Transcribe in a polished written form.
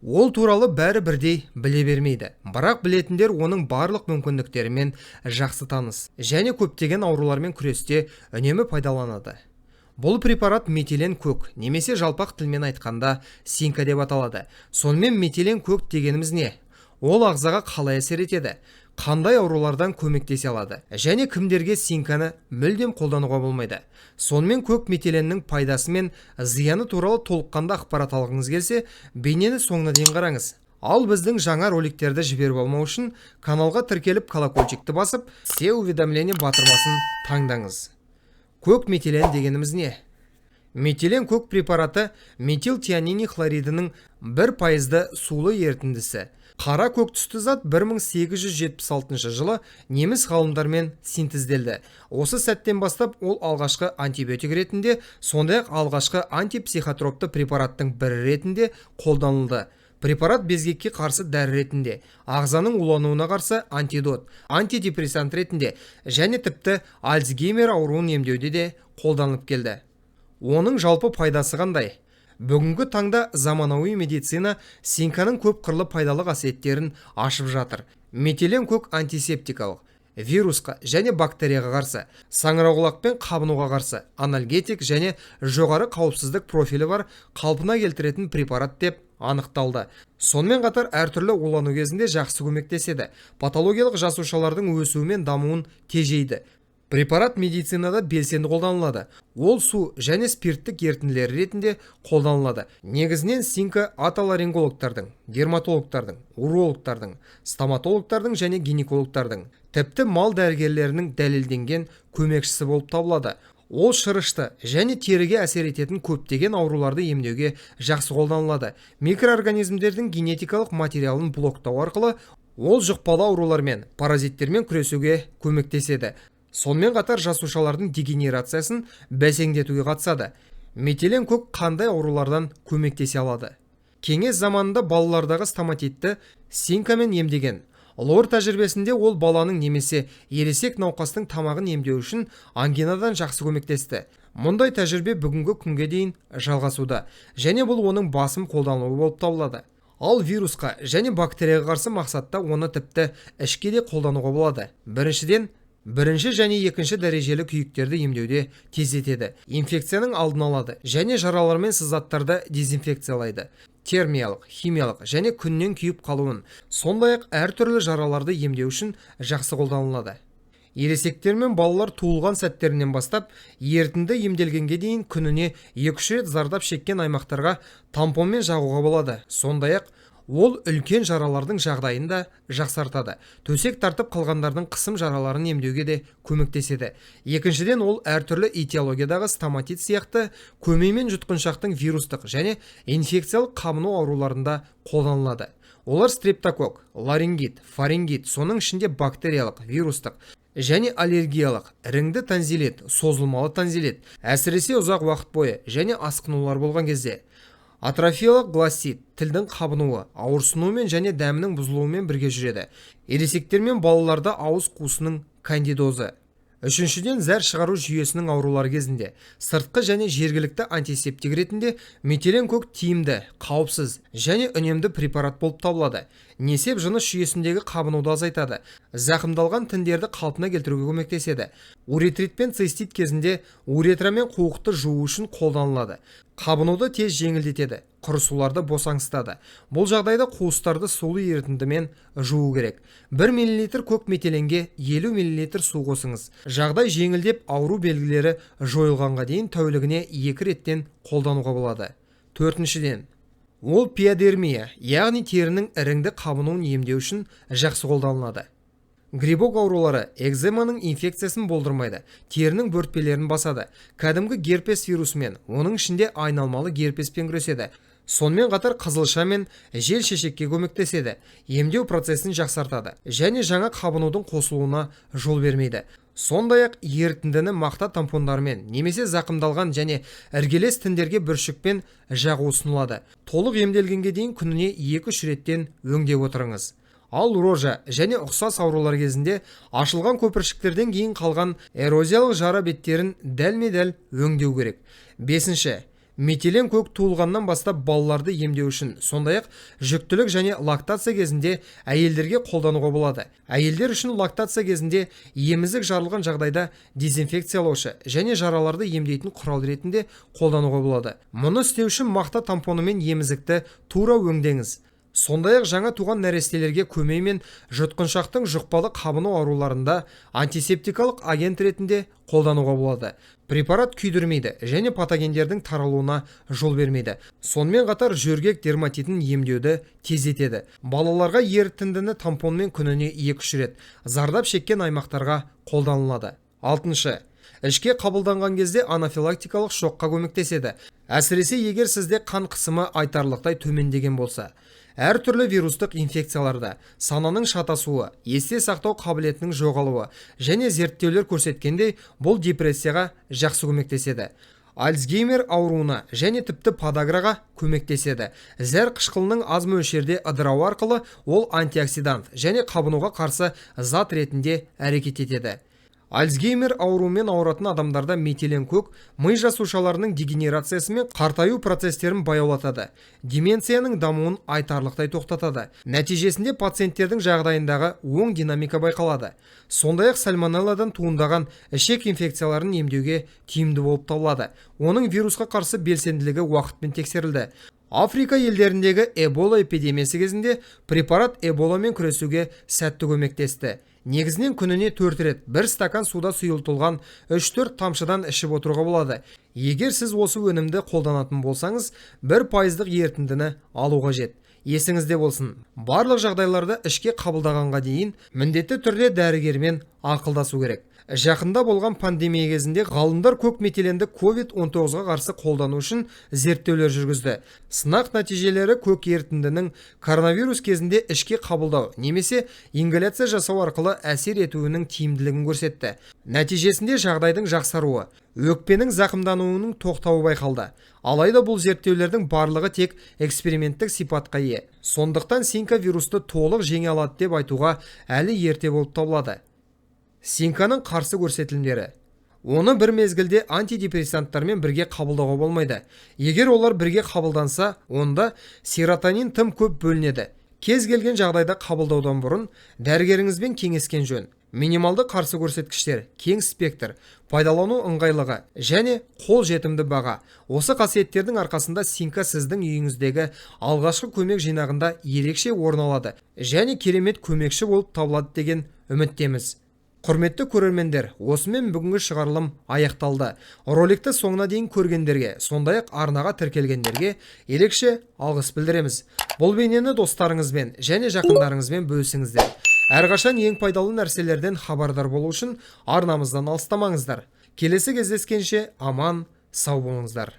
Ол туралы бәрі бірдей біле бермейді, бірақ білетіндер оның барлық мүмкіндіктерімен жақсы таныс және көптеген аурулармен күресте үнемі пайдаланады. Бұл препарат метилен көк немесе жалпақ тілмен айтқанда синька деп аталады. Сонымен, метилен көк дегеніміз не? Ол ағзаға қалай әсер етеді? Қандай аурулардан көмектесе алады және кімдерге синьканы мүлдем қолдануға болмайды? Сонымен, көк метиленнің пайдасы мен зияны туралы толыққанды ақпарат алғыңыз келсе, бейнені соңына дейін қараңыз. Ал біздің жаңа роликтерді жіберіп алмау үшін каналға тіркеліп, колокольчикті басып, «Все уведомления» батырмасын таңдаңыз. Көк метилен дегеніміз не? Метилен көк препараты – метилтионин хлоридінің 1 пайызды сулы ерітіндісі. Қара көк түсті зат 1876 жылы неміс ғалымдармен синтезделді. Осы сәттен бастап ол алғашқы антибиотик ретінде, сондай-ақ алғашқы антипсихотропты препараттың бірі ретінде қолданылды. Препарат безгекке қарсы дәрі ретінде, ағзаның улануына қарсы антидот, антидепрессант ретінде және тіпті Альцгеймер ауруын емдеуде де қолданылып келді. Оның жалпы пайдасы қандай? Бүгінгі таңда заманауи медицина синьканың көп қырлы пайдалы қасиеттерін ашып жатыр. Метилен көк антисептикалық, вирусқа және бактерияға қарсы, саңырауқұлақ пен қабынуға қарсы, анальгетик және жоғары қауіпсіздік профилі бар қалпына келтіретін препарат деп анықталды. Сонымен қатар әртүрлі улану кезінде жақсы көмектеседі, патологиялық жасушалардың өсуі мен дамуын тежейді. Препарат медицинада белсенді қолданылады. Ол су және спирттік ерітінділері ретінде қолданылады. Негізінен синька отоларингологтардың, дерматологтардың, урологтардың, стоматологтардың және гинекологтардың, тіпті мал дәрігерлерінің дәлелденген көмекшісі болып табылады. Ол шырышты және теріге әсер ететін көптеген ауруларды емдеуге жақсы қолданылады. Микроорганизмдердің генетикалық материалын блоктау арқылы ол жұқпалы аурулармен, паразиттермен күресуге көмектеседі. Сонымен қатар жасушалардың дегенерациясын бәсеңдетуге қатысады. Метилен көк қандай аурулардан көмектесе алады? Кеңес заманында балалардағы стоматитті синькамен емдеген. Лор тәжірибесінде ол баланың немесе ересек науқастың тамағын емдеу үшін ангинадан жақсы көмектесті. Мұндай тәжірибе бүгінгі күнге дейін жалғасуда және бұл оның басым қолданылуы болып табылады. Ал вирусқа және бактерияға қарсы мақсатта оны тіпті ішке де қолдануға болады. Біріншіден, бірінші және екінші дәрежелі күйіктерді емдеуде тездетеді, инфекцияның алдын алады және жаралар мен сызаттарды дезинфекциялайды. Термиялық, химиялық және күннен күйіп қалуын, сондай-ақ әртүрлі жараларды емдеу үшін жақсы қолданылады. Ересектер мен балалар туылған сәттерінен бастап ерітінді емделгенге дейін күніне 2-3 рет зардап шеккен аймақтарға тампонмен жағуға болады. Сондай-ақ ол үлкен жаралардың жағдайын да жақсартады, төсек тартып қалғандардың қысым жараларын емдеуге де көмектеседі. Екіншіден, ол әртүрлі этиологиядағы стоматит сияқты көмей мен жұтқыншақтың вирустық және инфекциялық қабыну ауруларында қолданылады. Олар стрептококк, ларингит, фарингит, соның ішінде бактериялық, вирустық және аллергиялық, іріңді тонзиллит, созылмалы тонзиллит, әсіресе ұзақ уақыт бойы және асқынулар болған кезде, атрофиялық глоссит, тілдің қабынуы, ауырсынуымен және дәмінің бұзылуымен бірге жүреді. Ересектер мен балаларда ауыз қуысының кандидозы. Үшіншіден, зәр шығару жүйесінің аурулары кезінде сыртқы және жергілікті антисептик ретінде метилен көк тиімді, қауіпсіз және үнемді препарат болып табылады. Несеп жыныс жүйесіндегі қабынуды азайтады, зақымдалған тіндерді қалпына келтіруге көмектеседі. Уретрит пен цистит кезінде уретра мен қуықты жуу үшін қолданылады. Қабынуды тез жеңілдетеді, құрысуларды босаңсытады. Бұл жағдайда қуыстарды сулы ерітіндімен жуу керек. 1 мл көк метиленге 50 мл су қосыңыз. Жағдай жеңілдеп, ауру белгілері жойылғанға дейін тәулігіне екі реттен қолдануға болады. Төртіншіден, ол пиодермия, яғни терінің іріңді қабынуын емдеу үшін жақсы қолданылады. Грибок аурулары, экземаның инфекциясын болдырмайды, терінің бөртпелерін басады, кәдімгі герпес вирусымен, оның ішінде айналмалы герпеспен күреседі. Сонымен қатар қызылша мен желшешекке көмектеседі, емдеу процесін жақсартады және жаңа қабынудың қосылуына жол бермейді. Сондай-ақ ерітіндіні мақта тампондарымен немесе зақымдалған және іргелес тіндерге бүршікпен жағу ұсынылады. Толық емделгенге дейін күніне 2-3 реттен өңдеп отырыңыз. Ал рожа және ұқсас аурулар кезінде ашылған көпіршіктерден кейін қалған эрозиялық жара беттерін дәлме-дәл өңдеу керек. Бесінші, Метилен көк туылғаннан бастап балаларды емдеу үшін, сондай-ақ жүктілік және лактация кезінде әйелдерге қолдануға болады. Әйелдер үшін лактация кезінде емізік жарылған жағдайда дезинфекциялаушы және жараларды емдейтін құрал ретінде қолдануға болады. Мұны істеу үшін мақта тампонымен емізікті тура өңдеңіз. Сондай-ақ жаңа туған нәрестелерге көмей мен жұтқыншақтың жұқпалы қабыну ауруларында антисептикалық агент ретінде қолдануға болады. Препарат күйдірмейді және патогендердің таралуына жол бермейді. Сонымен қатар жөргек дерматитін емдеуді тездетеді. Балаларға ерітіндіні тампонмен күніне 2-3 рет зардап шеккен аймақтарға қолданылады. Алтыншы, ішке қабылданған кезде анафилактикалық шокқа көмектеседі. Әсіресе егер сізде қан қысымы айтарлықтай төмендеген болса. Әртүрлі вирустық инфекцияларда сананың шатасуы, есте сақтау қабілетінің жоғалуы және зерттеулер көрсеткендей, бұл депрессияға жақсы көмектеседі. Альцгеймер ауруына және тіпті подаграға көмектеседі. Зәр қышқылының аз мөлшерде ыдырауы арқылы ол антиоксидант және қабынуға қарсы зат ретінде әрекет етеді. Альцгеймер ауруымен ауыратын адамдарда метилен көк ми жасушаларының дегенерациясы мен қартаю процестерін баяулатады. Деменцияның дамуын айтарлықтай тоқтатады. Нәтижесінде пациенттердің жағдайындағы оң динамика байқалады. Сондай-ақ сальмонелладан туындаған ішек инфекцияларын емдеуге тиімді болып табылады. Оның вирусқа қарсы белсенділігі уақытпен тексерілді. Африка елдеріндегі эбола эпидемиясы кезінде препарат эболамен күресуге сәтті көмектесті. Негізінен күніне 4 рет бір стакан суда сұйылтылған 3-4 тамшыдан ішіп отыруға болады. Егер сіз осы өнімді қолданатын болсаңыз, 1% ерітіндіні алу қажет. Есіңізде болсын, барлық жағдайларда ішке қабылдағанға дейін міндетті түрде дәрігермен ақылдасу керек. Жақында болған пандемия кезінде ғалымдар көк метиленді COVID-19-ға қарсы қолдану үшін зерттеулер жүргізді. Сынақ нәтижелері көк ерітіндінің коронавирус кезінде ішке қабылдау немесе ингаляция жасау арқылы әсер етуінің тиімділігін көрсетті. Нәтижесінде жағдайдың жақсаруы, өкпенің зақымдануының тоқтауы байқалды. Алайда бұл зерттеулердің барлығы тек эксперименттік сипатқа ие. Сондықтан синка вирусты толық жеңе алады деп айтуға әлі ерте болып табылады. Синканың қарсы көрсетілімдері. Оны бір мезгілде антидепрессанттармен бірге қабылдауға болмайды. Егер олар бірге қабылданса, онда серотонин тым көп бөлінеді. Кез келген жағдайда қабылдаудан бұрын дәрігеріңізбен кеңескен жөн. Минималды қарсы көрсеткіштер, кең спектр, пайдалану ыңғайлығы және қол жетімді баға. Осы қасиеттердің арқасында синка сіздің үйіңіздегі алғашқы көмек жинағында ерекше орын алады және керемет көмекші болып табылады деген үміттеміз. Құрметті көрермендер, осымен бүгінгі шығарылым аяқталды. Роликті соңына дейін көргендерге, сондай-ақ арнаға тіркелгендерге ерекше алғыс білдіреміз. Бұл бейнені достарыңызбен және жақындарыңызбен бөлісіңіздер. Әрқашан ең пайдалы нәрселерден хабардар болу үшін арнамыздан алыстамаңыздар. Келесі кездескенше аман, сау болыңыздар.